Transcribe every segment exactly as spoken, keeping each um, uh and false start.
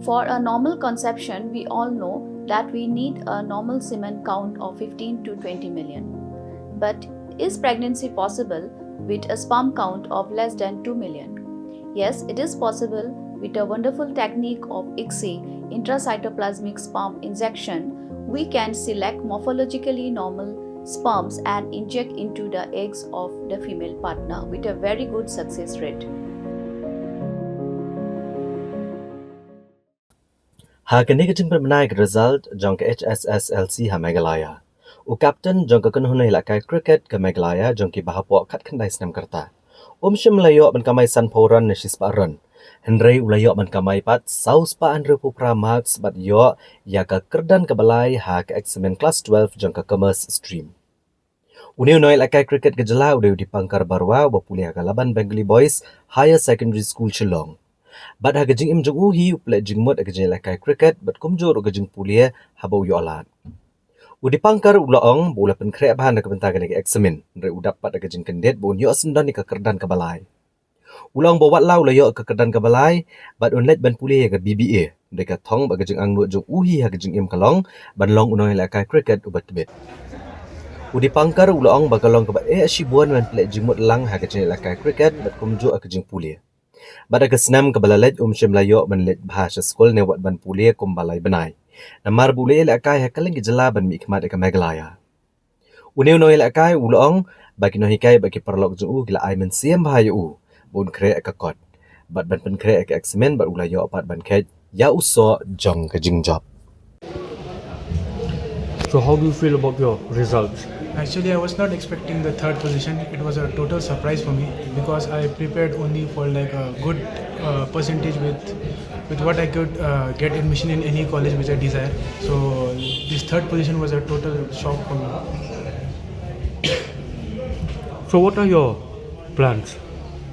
For a normal conception, we all know that we need a normal semen count of fifteen to twenty million. But is pregnancy possible with a sperm count of less than two million? Yes, it is possible. With a wonderful technique of ICSI, intracytoplasmic sperm injection, we can select morphologically normal sperms and inject into the eggs of the female partner with a very good success rate. Ha kane ka jingpynbna ïa ka result jong ka H S S L C ha Meghalaya, u captain jong ka kynhun ïalehkai cricket ka Meghalaya jong ki bahapoh khatkhyndai snem ka rta, um shym la ïoh ban kamai sanphew run ne shispah run. Hynrei u la ïoh ban kamai pat saw spah hynriewphew phra marks bad ïoh ïa ka kyrdan kaba lai ha ka eksamin klas twelve jong ka commerce stream. Une u nongïalehkai cricket ka jylla u dei u Dipankar Barua uba pule ha ka Laban Bengali Boys Higher Secondary School Shillong. Bad ha ka jingim jong u hi u pynleit jingmut ha ka jingïalehkai cricket bad kumjuh ruh ka jingpule haba u ïoh lad. U Dipankar u la ong ba u la pynkhreh bha na ka bynta kane ka eksamin, hynrei u dap pat da ka jingkyndit ba un ïoh syndon ïa ka kyrdan kaba lai. U la ong ba wat la u la ïoh ka kyrdan kaba lai bad un leit ban pule ïa ka B B A, hynrei ka thong bad ka jingangnud jong u hi ha ka jingim ka long ban long u nongïalehkai cricket uba tbit. U Dipankar u la ong ba ka long kaba eh shibun ban pynleit jingmut lang ha ka jingïalehkai cricket bad kumjuh ha ka jingpule. Bad ha ka snem kaba la leit um shym la ïoh ban leit bha sha skul ne wat ban pule kumba lai bnai, namar ba u la ïalehkai ha kylleng ki jylla ban mihkhmat ïa ka Meghalaya. Une u nongïalehkai u la ong ba ki nonghikai bad ki paralok jong u ki la ai mynsiem bha ïa u ba un khreh ïa ka kot bad ban pynkhreh ïa ka eksamin bad u la ïoh pat ban kheit ïa u soh jong ka jingjop. So how do you feel about your results? Actually, I was not expecting the third position. It was a total surprise for me because I prepared only for, like, a good uh, percentage with with what I could uh, get admission in any college which I desire. So this third position was a total shock for me. So what are your plans?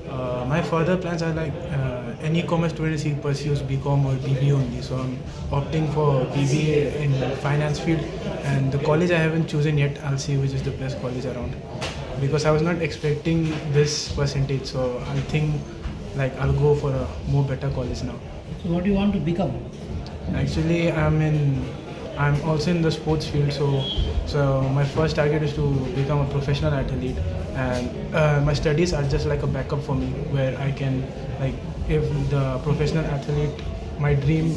Uh, my further plans are, like, uh, any commerce students, he pursues B com or B B A only. So I'm opting for B B A in finance field, and the college I haven't chosen yet. I'll see which is the best college around, because I was not expecting this percentage. So I think, like, I'll go for a more better college now. So what do you want to become? Actually, I'm in. I'm also in the sports field, so so my first target is to become a professional athlete, and uh, my studies are just like a backup for me, where I can, like, if the professional athlete, my dream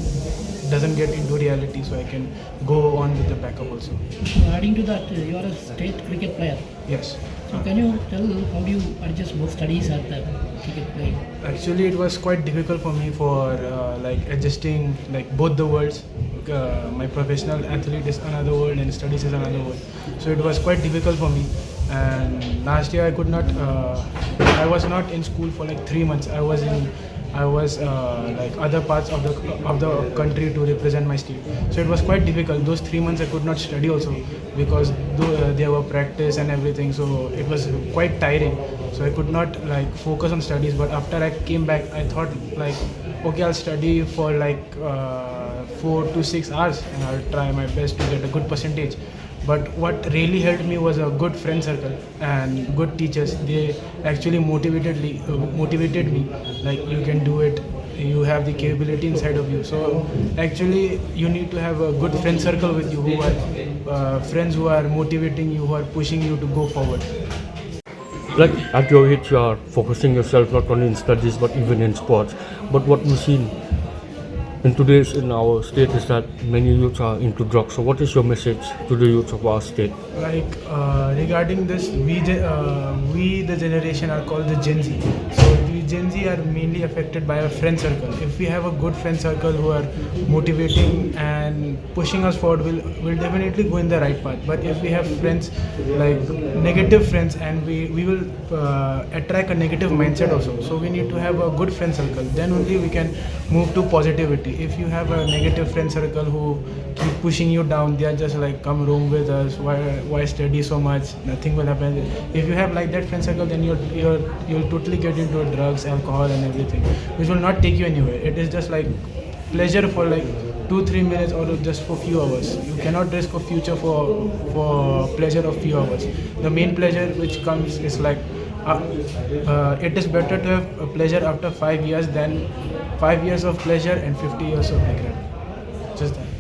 doesn't get into reality, so I can go on with the backup also. So adding to that, uh, you are a state cricket player. Yes. So can you tell how do you adjust both studies and the cricket playing? Actually, it was quite difficult for me for uh, like adjusting, like, both the worlds. Uh, my professional athlete is another world and studies is another world. So it was quite difficult for me. And last year I could not. Uh, I was not in school for, like, three months. I was in I was uh, like, other parts of the of the country to represent my state. So it was quite difficult. Those three months I could not study also because though, uh, there were practice and everything. So it was quite tiring. So I could not, like, focus on studies. But after I came back, I thought, like, okay, I'll study for, like, uh, four to six hours and I'll try my best to get a good percentage. But what really helped me was a good friend circle and good teachers. They actually motivated, uh, motivated me. Like, you can do it. You have the capability inside of you. So actually, you need to have a good friend circle with you who are uh, friends who are motivating you, who are pushing you to go forward. Like, at your age, you are focusing yourself not only in studies but even in sports. But what we've seen in today's, in our state, is that many youths are into drugs. So what is your message to the youths of our state? Like, uh, regarding this, we ge- uh, we the generation are called the Gen Z. So the Gen Z are mainly affected by our friend circle. If we have a good friend circle who are motivating and pushing us forward, we'll we'll definitely go in the right path. But if we have friends, like, negative friends, and we we will uh, attract a negative mindset also. So we need to have a good friend circle. Then only we can move to positivity. If you have a negative friend circle who keep pushing you down, they are just like, "Come room with us. Why why study so much? Nothing will happen." If you have like that friend circle, then you're you're you'll totally get into drugs, alcohol, and everything, which will not take you anywhere. It is just like pleasure for, like, two three minutes or just for few hours. You cannot risk a future for for pleasure of few hours. The main pleasure which comes is, like, Uh, it is better to have a pleasure after five years than five years of pleasure and fifty years of regret. Just that.